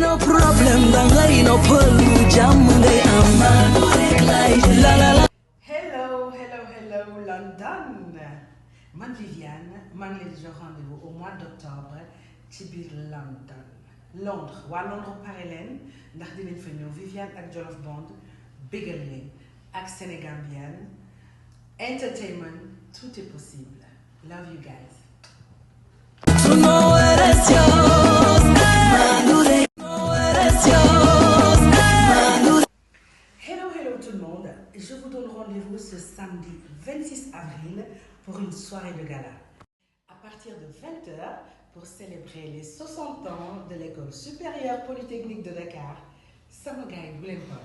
no problem dangay noppalu jàmm ngay am maanu rek lay la la la. Hello London man Viviane maa ngi leen di jox rendez-vous au mois d'octobre ci biir Londres waa Londres pare leen ndax dinañ fa ñëw Viviane ak Jolof Band bégal leen ak Sénégambienne entertainment tout est possible love you guys. Tu no eres Dios, maanu rek no eres Dios, maanu rek. Hello tout le monde, je vous donne rendez-vous ce samedi 26 avril pour une soirée de gala. À partir de 20h, pour célébrer les 60 ans de l'école supérieure polytechnique de Dakar, sama gars yi bu leen ko